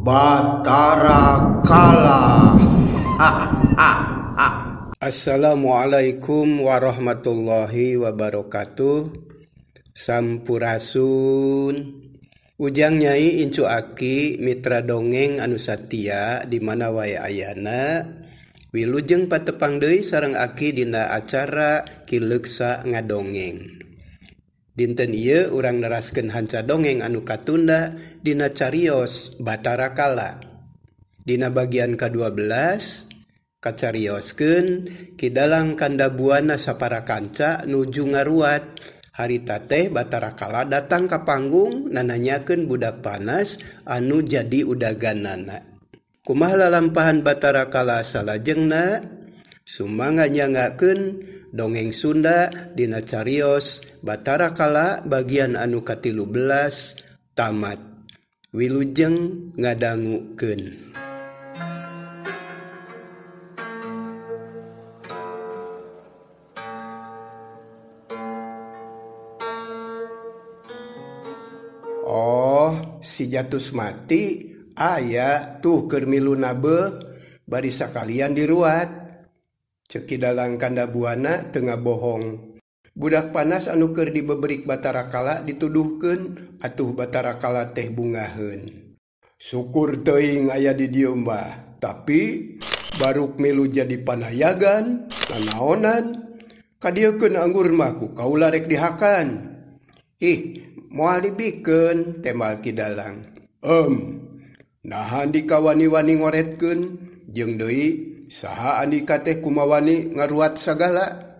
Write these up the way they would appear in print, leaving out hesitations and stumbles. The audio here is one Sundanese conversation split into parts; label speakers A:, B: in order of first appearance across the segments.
A: Batara Kala.
B: Assalamualaikum warahmatullahi wabarakatuh. Sampurasun. Ujang Nyai Incu Aki mitra dongeng anu satia di mana wae ayana. Wilujeng patepang deui sareng Aki dina acara Ki Leuksa Ngadongeng. Dinten ieu urang neraskeun hanca dongeng anu katunda dina carios Batara Kala. Dina bagian ka-12 kacarioskeun Ki Dalang Kandabuana sapara kanca nuju ngaruat. Harita teh Batara Kala datang ka panggung nananyakeun budak panas anu jadi udaganana. Kumaha lalampahan Batara Kala salajengna? Sumangga nyangakeun dongeng Sunda dina carios Batara Kala bagian anu ka-13 tamat. Wilujeng ngadangukeun. Oh, si Jatus mati aya tuh keur milu nabeuh bari sakalian diruat. Ceuk Ki Dalang Kandabuana teu ngabohong. Budak panas anu keur dibeberik Batara Kala dituduhkeun atuh Batara Kala teh bungaheun. Syukur teuing aya di dieu mah, tapi baruk milu jadi panayagan, nanaonan, kadieukeun anggur mah ku kaula rek dihakan. Ih, moal dibikeun tembal Ki Dalang. Naha andika wani-wani ngoretkeun jeung deui saha andika teh kumawani ngaruat sagala.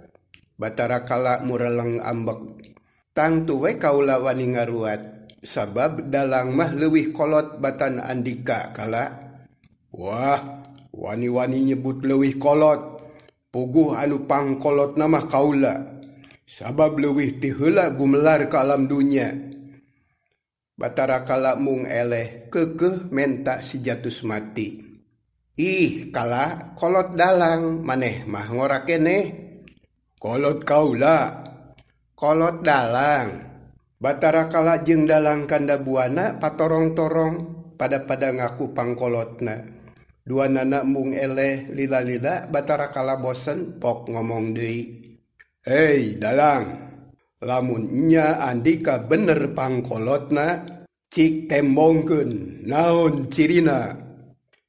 B: Batara Kala mureleng ambek. Tangtu we kaula wani ngaruat sabab dalang mah leuwih kolot batan andika kala. Wah, wani-wani nyebut leuwih kolot. Puguh anu pangkolotna mah kaula. Sabab leuwih ti heula gumelar ka alam dunya. Batara Kala mung eleh keukeuh menta si Jatus mati. Ih, Kala, kolot dalang maneh mah ngora keneh. Kolot kaula, kolot dalang. Batara Kala jeung Dalang Kandabuana patorong-torong pada-pada ngaku pangkolotna. Dua nana mung eleh lila-lila Batara Kala bosen pok ngomong deui. Hei dalang, lamun nya andika bener pangkolotna, cik tembongkeun naon cirina.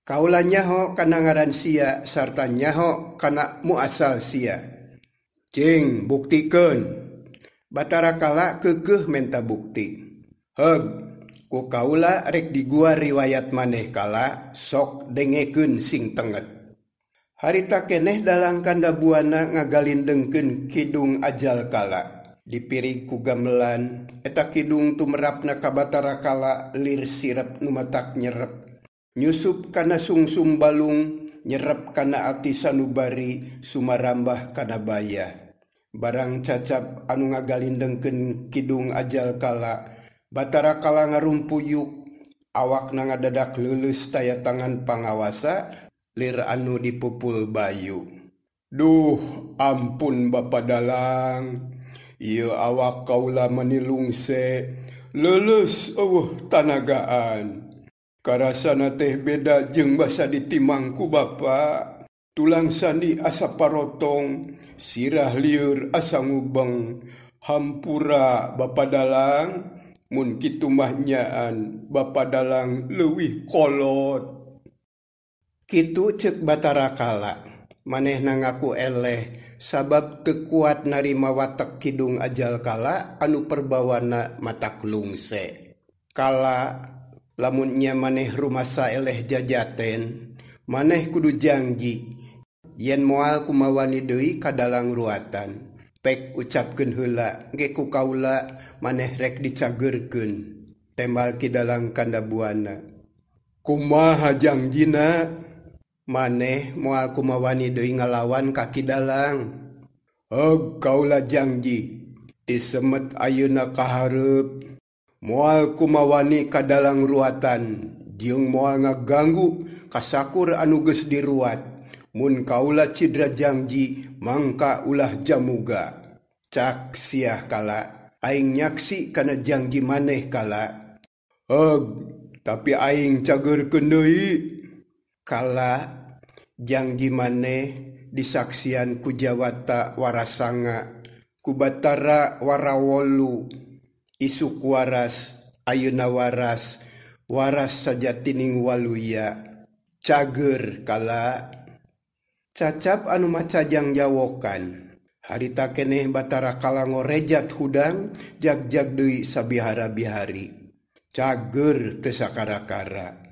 B: Kaula nyaho kana ngaran sia sarta nyaho kana muasal sia. Cing buktikeun. Batara Kala keukeuh menta bukti. Heug, ku kaula rek diguar riwayat maneh Kala, sok dengekeun sing tenget. Harita keneh Dalang Kandabuana ngagalindengkeun kidung ajal Kala. Dipirig ku gamelan, eta kidung tumerapna ka Batara Kala lir sirep nu matak nyerep. Nyusup kana sungsum balung, nyerep kana ati sanubari, sumarambah kana baya. Barang cacap anu ngagalindengkeun kidung ajal Kala, Batara Kala ngarumpuyuk, awakna ngadadak leuleus taya tangan pangawasa, lir anu dipupul bayu. Duh, ampun Bapa Dalang, ieu awak kaula mani lungse, leuleus eueuh tanagaan. Karasana teh beda jeung basa ditimang ku Bapa. Tulang sandi asa parotong, sirah lieur asa ngubeng. Hampura Bapa Dalang, mun kitu mah nyaan Bapa Dalang leuwih kolot. Kitu ceuk Batara Kala. Manehna ngaku eleh sabab teu kuat narima watek kidung ajal Kala anu perbawana matak lungse. Kala, lamun nya maneh rumasa eleh jajaten, maneh kudu janji yen moal kumawani deui ka dalang ruatan. Pek ucapkeun heula ge ku kaula maneh rek dicageurkeun. Tembal Ki Dalang Kandabuana. Kumaha jangjina? Maneh moal kumawani deui ngalawan ka Ki Dalang. Heug, kaula janji ti semet ayeuna ka hareup moal kumawani ka dalang ruatan jeung moal ngaganggu kasakur anu geus diruat. Mun kaula cidra janji mangka ulah jamuga. Cak siah Kala, aing nyaksi kana janji maneh Kala. Heug, Tapi aing cageurkeun deui. Kala jangji maneh disaksian ku Jawata Warasanga ku Batara Warawolu isuk waras ayeuna waras waras sajatining waluya cager kala. Cacap anu maca jangjawokan harita keneh Batara Kala ngorejat hudang jag-jag deui sabihara-bihari cager teu sakara-kara.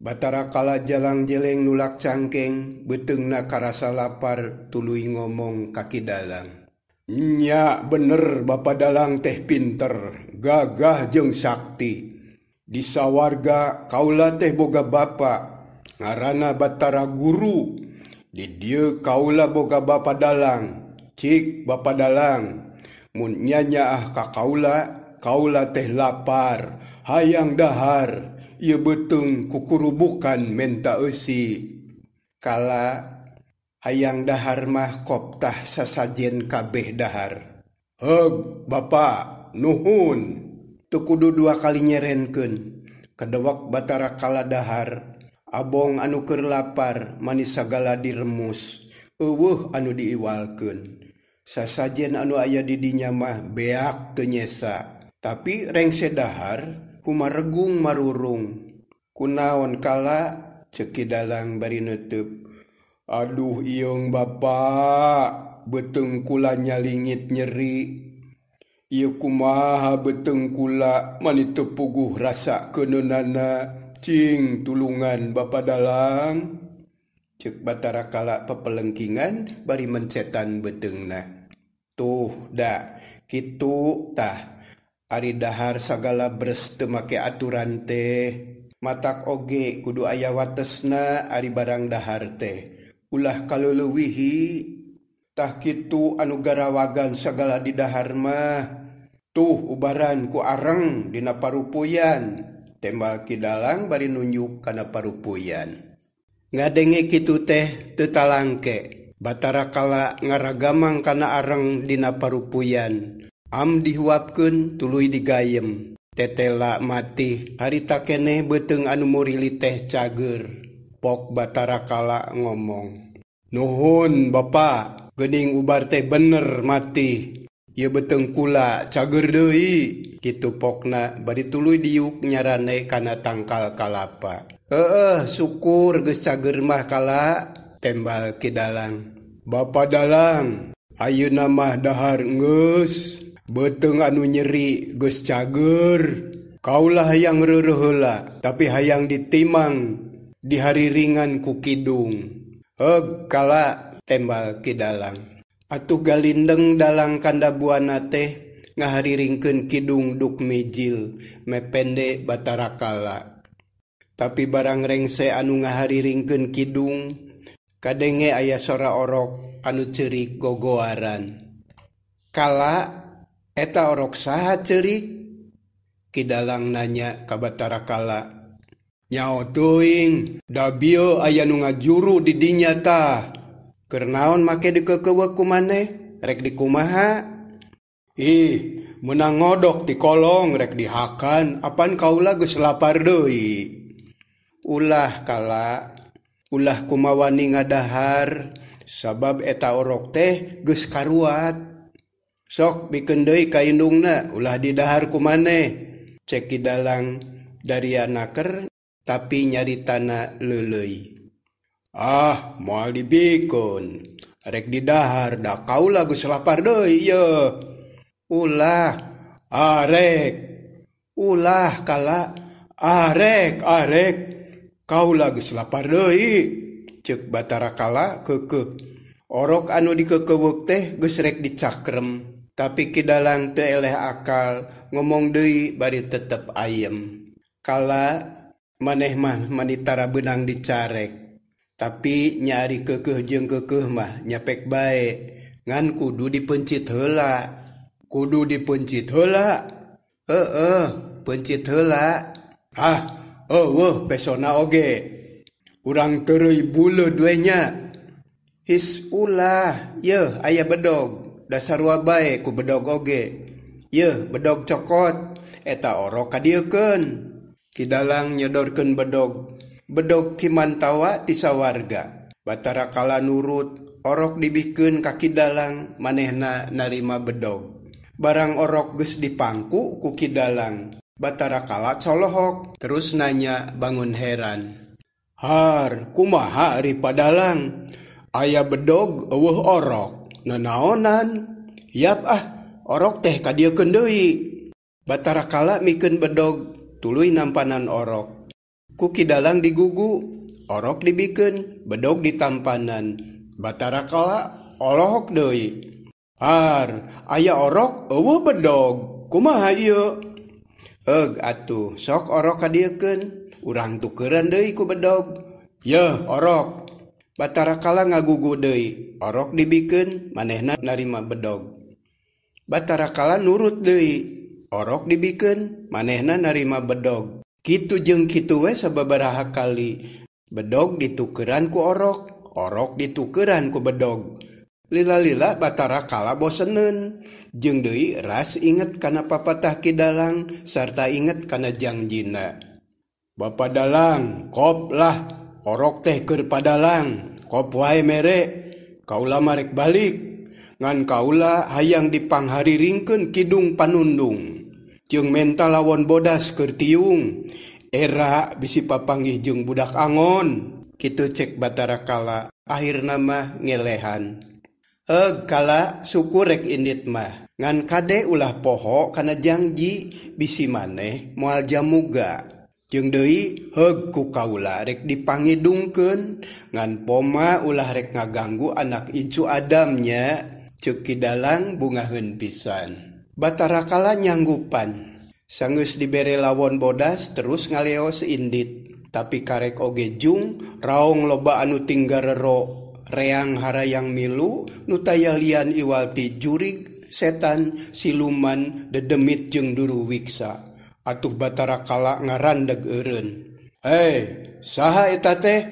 B: Batara Kala jalang jeleng nulak cangkeng beuteungna karasa lapar tuluy ngomong ka Ki Dalang. Nya bener Bapa Dalang teh pinter, gagah jeung sakti. Di sawarga kaula teh boga bapa ngaranna Batara Guru. Di dieu kaula boga Bapa Dalang. Cik Bapa Dalang, mun nyanyaah ka kaula, kaula teh lapar, hayang dahar, ieu beuteung kukurubukan menta eusi. Kala hayang dahar mah koptah sasajen kabeh dahar. Heug Bapa, nuhun. Teu kudu dua kali nyerenkeun. Kadewek Batara Kala dahar, abong anu keur lapar manis sagala diremus, eueuh anu diiwalkeun. Sasajen anu aya di dinya mah beak teu nyesa. Tapi rengse dahar humaregung marurung. Kunaon kala ceuk Ki Dalang bari neuteub. Aduh ieung Bapa, beuteung kula nyalingit nyeri. Ieu kumaha beuteung kula mani teu puguh rasa keuneunana. Cing tulungan Bapa Dalang. Ceuk Batara Kala pepelengkingan bari mencetan beuteungna. Tuh da kitu tah. Ari dahar sagala bres teu make aturan teh. Matak oge kudu aya watesna ari barang dahar teh. Ulah kaleulewihi. Tah kitu anu garawagan sagala di dahar mah. Tuh ubaran ku areng dina parupuyan. Tembal Ki Dalang bari nunjuk kana parupuyan. Ngadenge kitu teh teu talangke. Batara Kala ngaragamang kana areng dina parupuyan. Am dihuapkeun tuluy digayem. Tetela mati harita keneh beuteung anu murili teh cager. Pok Batara Kala ngomong. Nuhun Bapa, geuning ubar teh bener mati. Ieu beuteung kula cager deui. Kitu pokna bari tuluy diuk nyarane kana tangkal kalapa. Heueuh, syukur geus cager mah kala, tembal Ki Dalang. Bapa Dalang, ayeuna mah dahar geus. Beuteung anu nyeri geus cager. Kaulah hayang reureuh heula, tapi hayang ditimang dihariringan ku kidung. Heug kala, tembal Ki Dalang. Atuh galindeng Dalang Kandabuana teh ngahariringkeun kidung duk mijil mepende Batara Kala. Tapi barang rengse anu ngahariringkeun kidung kadenge aya sora orok anu ceurik gogoaran. Kala, eta orok saha ceurik? Ki Dalang nanya ka Batara Kala. Nyao teuing, da bieu aya nu ngajuru di dinya tah. Keur naon make dikeukeuweuk ku maneh? Rek dikumaha? Ih, meunang ngodok ti kolong rek dihakan, apan kaula geus lapar deui. Ulah kala, ulah kumawani ngadahar, sabab eta orok teh geus karuat. Sok bikeun deui ka indungna, ulah didahar ku maneh. Cek Ki Dalang daria naker tapi nyaritana leuleuy. Ah, moal dibikeun. Rek didahar da kaula geus lapar deui ieu. Ulah, arek. Ulah kala, arek, arek. Kaula geus lapar deui. Ceuk Batara Kala keukeuh. Orok anu dikeukeuweuk teh geus rek dicakrem, tapi Ki Dalang teu eleh akal, ngomong deui bari tetep ayem. Kala maneh mah manitara beunang dicarek. Tapi nyari keukeuh jeung keukeuh mah nyapek bae, ngan kudu dipencit heula. Kudu dipencit heula. Heeh, pencit heula. Ah, eueuh pesona oge. Urang teureui buleud we nya. His ulah, yeuh aya bedog, dasarua bae ku bedog oge. Yeuh bedog cokot, eta orok kadieukeun. Ki Dalang nyodorkeun bedog. Bedog Ki Mantawa ti sawarga. Batara Kala nurut, orok dibikeun ka Ki Dalang, manehna narima bedog. Barang orok geus dipangku ku Ki Dalang. Batara Kala colohok, terus nanya bangun heran. Har, kumaha ari padalang? Aya bedog eueuh orok, nanaonan? Yap ah, orok teh kadieukeun deui. Batara Kala mikeun bedog, tuluy nampanan orok. Ku Ki Dalang digugu, orok dibikeun, bedog ditampanan. Batara Kala olohok deui. Har, aya orok eueuh bedog, kumaha ieu? Eug atuh, sok orok kadieukeun. Urang tukeran deui ku bedog. Yeuh orok. Batara Kala ngagugu deui, orok dibikeun, manehna narima bedog. Batara Kala nurut deui, orok dibikeun, manehna narima bedog. Kitu jeung kitu we sababaraha kali. Bedog ditukeran ku orok, orok ditukeran ku bedog. Lila-lila Batara Kala boseneun, jeung deui ras inget kana papatah Ki Dalang sarta inget kana jangjina. Bapa Dalang, kop lah, orok teh keur padalang, kop wae mere, kaula marek balik, ngan kaula hayang dipanghariringkeun kidung panundung, jeung menta lawon bodas keur tiung, era bisi papanggih jeung budak angon, kitu cek Batara Kala, akhirna mah ngelehan. Eug Kala, syukur rek indit mah, ngan kade ulah poho kana jangji bisi maneh moal jamuga. Jeung deui heug ku kaula rek dipangidungkeun ngan poma ulah rek ngaganggu anak incu Adamnya, ceuk Ki Dalang bungaheun pisan. Batara Kala nyanggupan. Sanggeus dibere lawon bodas terus ngaleos indit. Tapi karek oge jung raong loba anu tinggarero reang harayang milu nu taya lian iwal ti jurig setan siluman dedemit jeung duru wiksa. Atuh Batara Kala ngarandeg eureun. Hei, saha eta teh?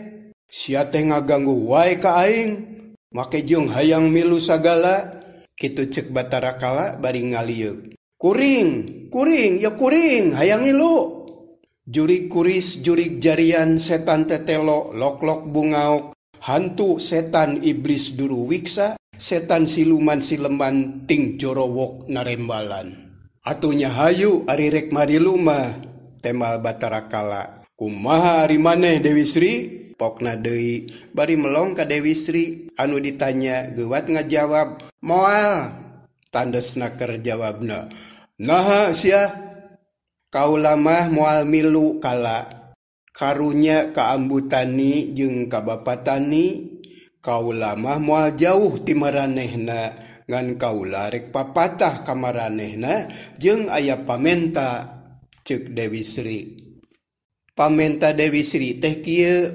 B: Sia teh ngaganggu wae ka aing, make jeung hayang milu sagala. Kitu ceuk Batara Kala bari ngalieuk. Kuring, kuring, ya kuring, hayang ngilu. Jurig kuris, jurig jarian, setan tetelo, lok-lok bungaok, hantu setan iblis duru wiksa, setan siluman sileman ting jorowok narembalan. Atunya hayu ari rek marilu mah, temal Batara Kala. Kumaha ari maneh Dewi Sri? Pokna deui bari melong ka Dewi Sri anu ditanya geuwat ngajawab, moal. Tandesna keur jawabna, naha sia? Kaula mah moal milu Kala. Karunya ka ambutani jeung ka bapatani, kaula mah moal jauh ti maranehna. Ngan kaula rek papatah ka maranehna jeung aya pamenta, ceuk Dewi Sri. Pamenta Dewi Sri teh kieu,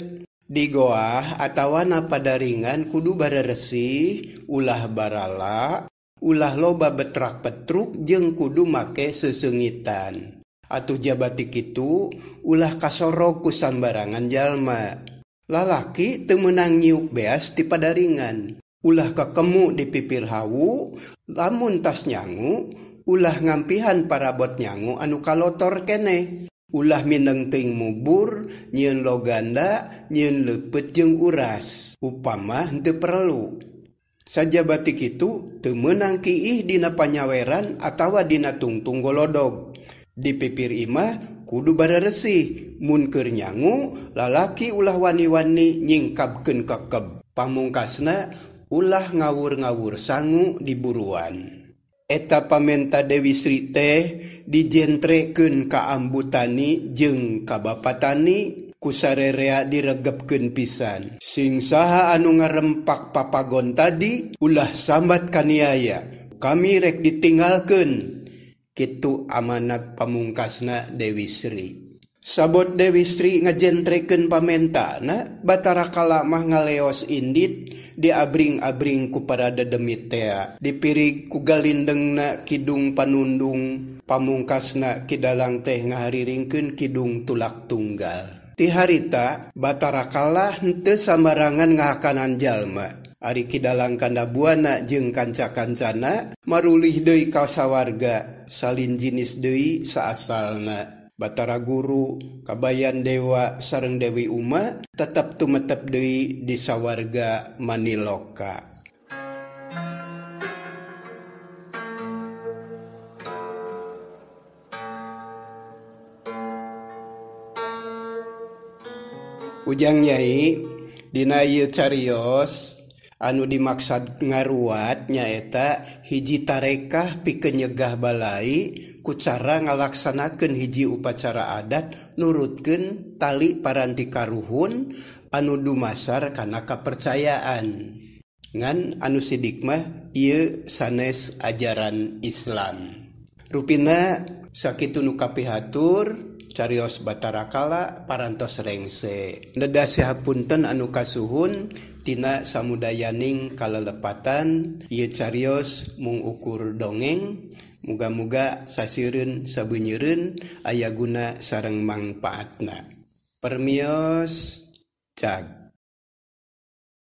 B: di goah atawa na padaringan kudu bareresih, ulah barala, ulah loba betrak-petruk jeung kudu make seseungitan. Atuh jabati kitu ulah kasorog ku sambarangan jalma. Lalaki teu meunang nyiuk beas ti padaringan. Ulah kekemu di pipir hawu, lamun tas nyangu, ulah ngampihan parabot nyangu anu kalotor keneh. Ulah mineng teuing mubur, nyieun loganda, nyieun leupeut jeung uras. Upama henteu perlu. Sajabati kitu teu meunang kiih dina panyaweran atawa dina tungtung golodog. Di pipir imah kudu bareresih, mun keur nyangu lalaki ulah wani-wani nyingkabkeun kekeb. Pamungkasna ulah ngawur-ngawur sangu di buruan. Eta pamenta Dewi Sri teh dijentrekeun ka ambutani jeung ka bapatani ku sarerea diregepkeun pisan. Sing saha anu ngarempak papagon tadi ulah sambat kaniaya, kami rek ditinggalkeun. Kitu amanat pamungkasna Dewi Sri. Sabot Dewi Sri ngajentrekeun pamentana, Batara Kala mah ngaleos indit diabring-abring ku para dedemit tea, dipirig ku galindengna kidung panundung, pamungkasna Ki Dalang teh ngahariringkeun kidung tulak tunggal. Ti harita Batara Kala henteu sambarangan ngahakanan jalma. Ari Ki Dalang Kandabuana jeung kanca-kancana marulih deui ka sawarga, salin jinis deui saasalna. Batara Guru, Kabayan Dewa sareng Dewi Uma tetep tumetep deui di sawarga Maniloka. Ujang Nyai dina ieu carios anu dimaksad ngaruat nyaeta hiji tarekah pikeun nyegah balai ku cara ngalaksanakeun hiji upacara adat nurutkeun tali paranti karuhun anu dumasar kana kapercayaan. Ngan anu sidik mah ieu sanes ajaran Islam. Rupina sakitu nu kapihatur carios Batara Kala parantos rengse. Nedasi hapunten anu kasuhun tina samudayaning kalelepatan ieu carios mung ukur dongeng. Muga-muga sasireun sabeunyereun aya guna sareng mangpaatna. Permios cag.